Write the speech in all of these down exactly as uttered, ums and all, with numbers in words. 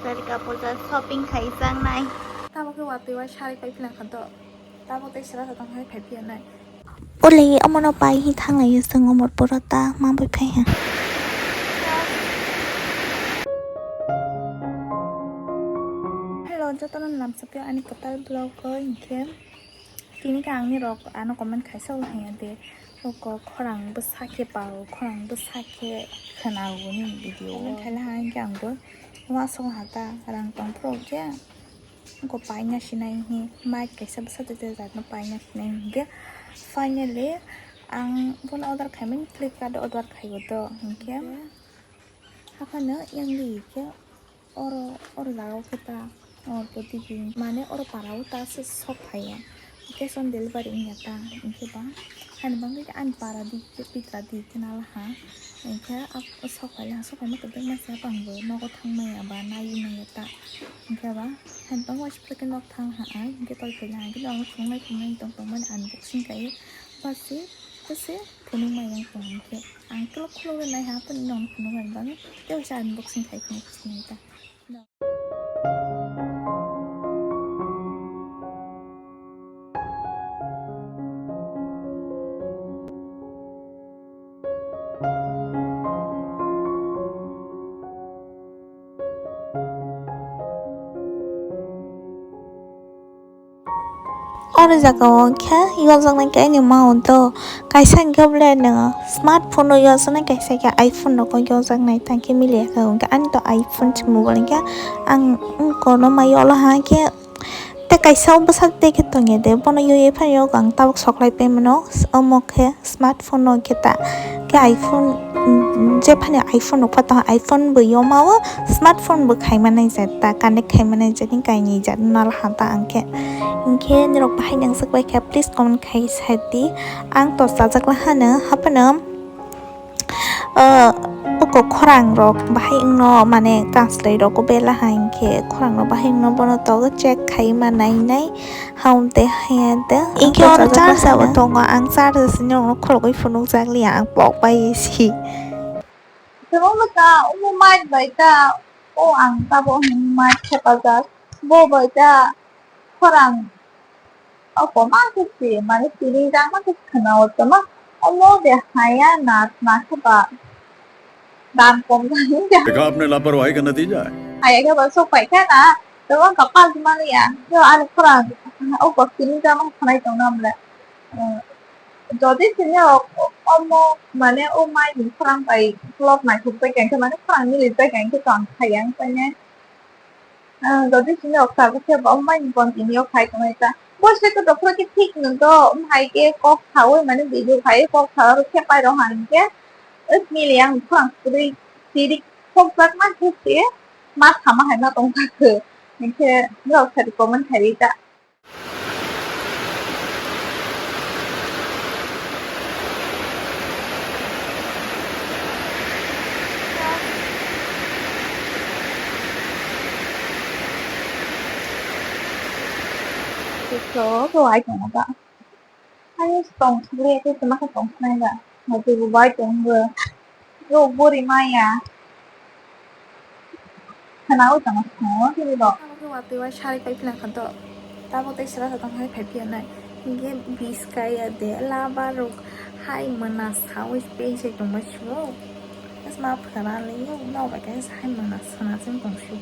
Sarika puja shopping khaijaknai. Tabuk khe watwi wai sarwi pai phila kha do. Tabuk tei sra sa tong hai phai phiya nai. Ule omono pai hi thanglai song omor pura ta ma bai phai ha. Hello, jotono lamsokya ani kwtal vlog o hinkhe. Tini khe ang nirok ano comment khaisa o haiya de, oko khorang bwsa khe pao, khorang bwsa khe khwna o nini video o. Comment khaila ha hinkhe ang bo uansukha ta rang tong phuru khe oko paina sinai hi mic kaisa bwsa tei tei jat no paina sinai hinkhe finally ang bono order khaimani, Flipkart o order khaibo to hinkhe haphano yang li khe. Oro, oro jaga o khe ta, o, poti phi, mane oro para o ta se sok phai ya. Cash on delivery wngya ta, hinkhe ba, hani bangwi ani para di khe pitra di khe nala ha. Hinkhe ap-, sok phai la, sok phai ma kwbangma se bang bo nogo thang maya ba, naiwi maya ta. Hinkhe ba, hani bangma se phai khe nok thang ha ai, hinkhe tol phai la, hinkhe norok phunuk nai phunuk nai tong tong mani unboxing kai, ba se, ba se phunuk maya tong hinkhe. Ang khe khulugwi nai ha, phone no phunuk nai bang, tei waisa unboxing khai phunuk sinai ta. Oro jaga o khe yokjaknai khe ani mao do kaisa hwnkhe bole nwng smartphone o yokjaknai, kaisa khe iPhone rogo yokjaknai, tang khe mili ya khe hwnkhe ani to iPhone se mobile hwnkhe ang wngkor no ma yolo ha khe tei kaisa o bwsak tei khe tongya de bono yoye phai yok ang tabuk soklai pai mano omo khe. Smartphone no khe ta khe iPhone, mm, je phani iPhone rok pha tongo, iPhone bo yoma o smartphone bo khaima nai jat ta, connect khaima nai jat ni kainwi jat nal ha ta ang khe. Hinkhe norok bahai nang swk bai kha, please comment khai sa di. Ang to chajak la hano haphano, ah, oko khorang rok bahai wngno mane kanslai rok bela ha hinkhe khorang rok bahai wngno bono to check khaima nai nai. Haum tei haya de. Inkhe oro charge abo tongo, ang charge sini rokno khulugwi phunukjak liya, ang pok bai si. Tamo ta, omo mic bai ta, o ang tabo hwnwi mic thepajak. Bo bai ta khorang, o koma khe si, mane tini jang ma khe khna o tama. Omo de haya na, na khe ba. Dan kom jani ja. देखा आपने लापरवाही का नतीजा है। Ai, aga ba sok pai kha na, to ang kapal di mani ya. Yo, ani khorang, o bak tini jang ma khanai tong na mle. Eh, jodi sini o, omo, mane o mai ni khorang bai vlog nai thok bai kha, mane khorang ni bai kha, to ang khai yang pai ne. Ah, jodi sini oksa bo khe bo mai ni continue khai tongnai ta. Bo se to dokro khe thik no do, hai khe kok sawi mane video khai kok sawi khe pai rok han khe. Oi mili ang khorang suri siri kok jak ma khe se ma sama hai ma tong ta khe. Hinkhe nok sari comment khai ri ta. Ito, ito, ay, ito, ito. Ani tong thwgwi tei tongma khe tong khnai da. Hai tei bo bai tong bo. Yo bori maya. Khana o tong thong tini bo. Abo khe watwi wai sari pai phila kha do. Tabuk tei sra sa tong hai phai phiya nai. Hinkhe biskaya de laba rok hai mona sawi pei se tongma sio. Asma phara le yo no ba khe hai mona sana sim tong sio.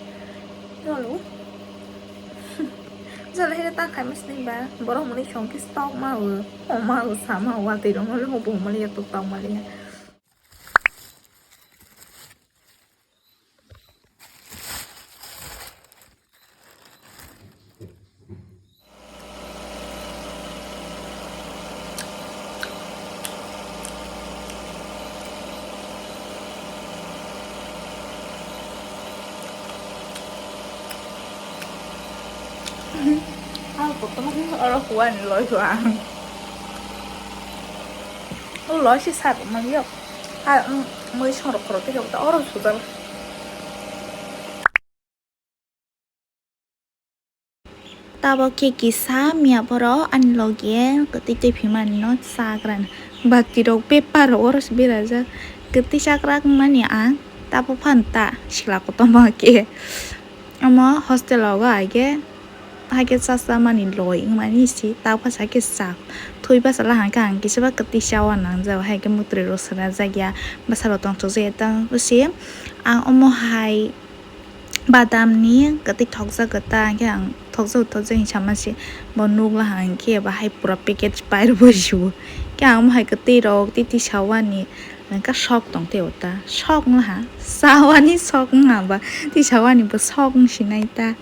Yo lo. Jala hera ta khai mas ni ba, borok muni song kis tok ma o, o ma o, sa ma o, watwi rok no le mo bo mali ya, tok tok mali ya. Ang kotorma khe oro huani loi o ang. O loi se sak mani o. A, mm, mui songrok khorok tei oro sujak. Tabok khe kisa miya borok ani logi kwtwi twi phimani no chagra ni bakti rok bepar rok oro se berajak kwtwi chagra wngmani ang tabok phan ta sila kotorma khe Omo hostel rogo hai khe, hai khe cha cha mani loi wngmani si, ta bwsa khe sak. Thwi bwsa la hang khe ang kisa ba kwtwi cha o nangjak, hai khe mwtwrwi rw swnajak ya, bwsa rw tongthok jak ya, ta bwsi ang omo hai badam ni kwtwi thokjak ta, hwnkhe ang thokjak thokjak hinwi sama se bo nuk la hang khe ba hai pura package pai rw bo si o. Khe ang omo hai kwtwi rok tei twi sa o ani. Nang khe sok tong tei o ta, sok wng ha, sawani sok wng ha ba, tei sawani bo sok wng sinai ta.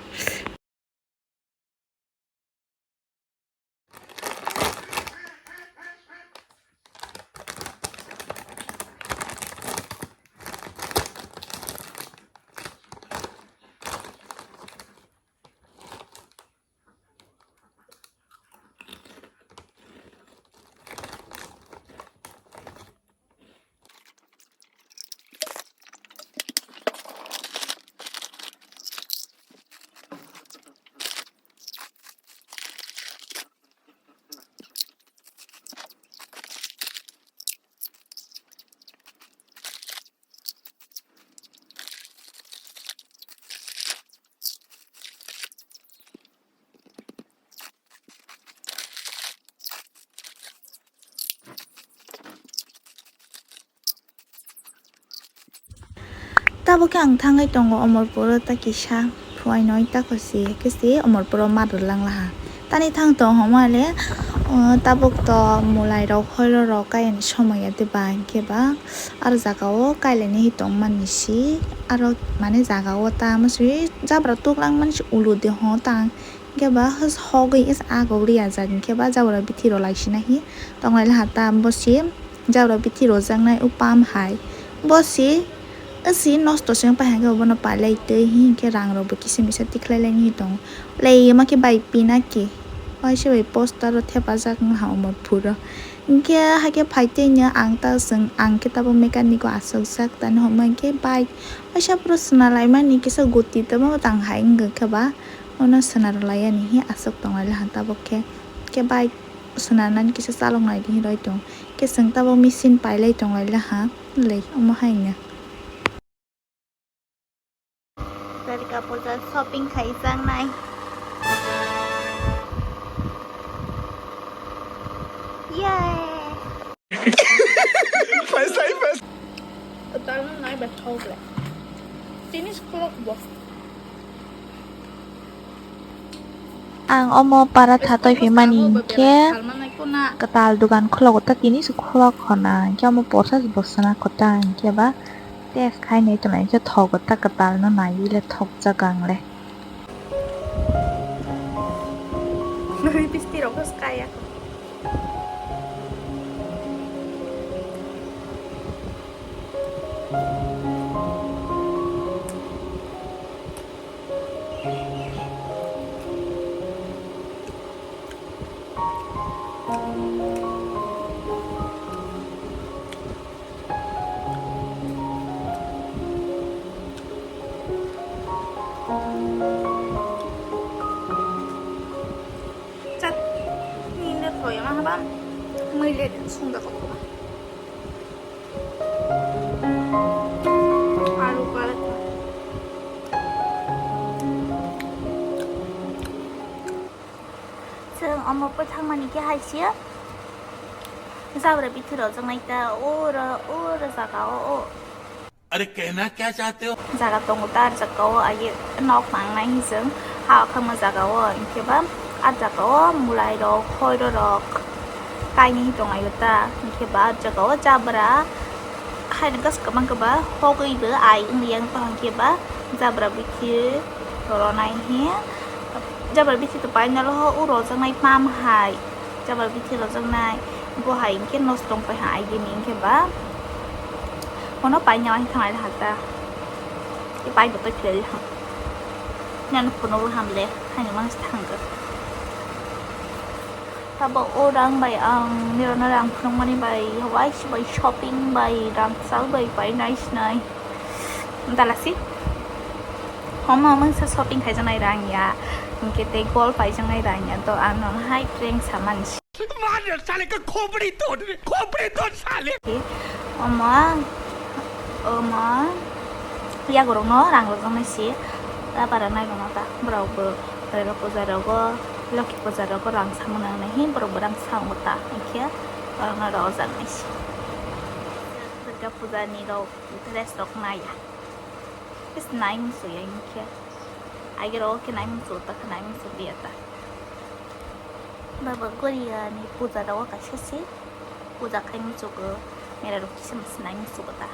Tabuk khe ang thangwi tongo Omorpuro ta kisa phuainoi ta khe si khe si Omorpuro ma rwlang laha. Tani thang tong homa le, uh, tabuk to mwlai rok hoiro rok kayani somoi ya de ba hwnkhe ba aro jaga o kailainai tong mani si aro mane jaga o ta mosri jabra tuklang mani si ulu de ho tang. Hwnkhe ba hogwi is agok riyajak, hwnkhe ba jabra bithi rw lai sina hi tonglai laha ta, bo si jabra bithi rwjaknai o pam hai. Bo si, si nosto se wng pai hwnkhe bono pailai twi hinkhe rang rok bo kisa misa tikhlai lainai tongo. Lei ma khe bai pina khe. Waisa bai poster o thepajak wng ha omo phuro. Hwnkhe hakhe phai twi no ang ta chwng, ang khe tabuk mechanic o achukjak tani hwnba hwnkhe bike waisa phuru swnalaimani kisa goti tamo tang hai wngkha ba. Ono swnam rwlai yani hi aswk tonglai laha tabuk khe. Khe bike swnamnani kisa chalok nai di hinwi tong. Khe chwng tabuk machine pailai tonglai laha. Lei omo hai wngya. Duarga Puja shopping khai chang nai. Yay! Kwtal no nai ba thok le. Tinis khulok bo. Ang omo para thatoi phimani hinkhe kwtal dugan khulok ta tinis khulok khona hinkhe omo porsa se bo swnam kota hinkhe ba test khai nai tongo hinkhe thogo ta kwtal no naiwi le thok jak ang le. Nini bisti rok kaya. Chat, nini le thoyama haba, mui le sungda kokma. Alu palat. Chwng omo pwthangmani khe hai se jabra bithi rwjaknai ta oro, oro jaga o, o. अरे कहना क्या चाहते हो? Jaga tongo ta, ar jaga o agi nok nangnai hinwi chwng ha o khangma jaga o, hinkhe ba ah jaga o mwlai rok, hoiro rok kainwi tonglaio ta, hinkhe ba ah jaga o jabra haino gas kwbang kwbang hogwi bo ai wngya wngkha, hinkhe ba jabra bithi ronai hi. Jabra bithi to painalo o rojaknai pam hai. Jabra bithi rojaknai bo hai hinkhe nosto wngpai ha aigini hinkhe ba. Bono paina wahai thanglai ha ta. Tei pai bo tei khlai ha. Nang phunukgo hamle haino mangsa thangkha. Abo o rang bai ang nirokno rang phunukmani bai, waisa bai shopping bai, rang kwchal bai painai sinai. Dalasi. Homa mangsa shopping khaijaknai rang ya. Hinkhe tei gol paijaknai rang ya. To ang nono hai prank samani si. मार साले का खोपड़ी तोड़ दे, खोपड़ी तोड़ साले। Omo, omo, yago rokno rang rwjaknai si. Ta bara nai rok no ta, borok bo, borok puja rogo, Lokhi puja rogo rang samung nang nai hi, borok bo rang samung ta, hinkhe borok no rojak nai se. Durga puja ni rok dress rok nai ya. Is nai musu ya hinkhe. Age rok khe nai musu ta, khe nai musu ya ta. Baba Goria ni puja rogo kaisa se puja khai musugo, mera rok kisa masa nai musugo ta.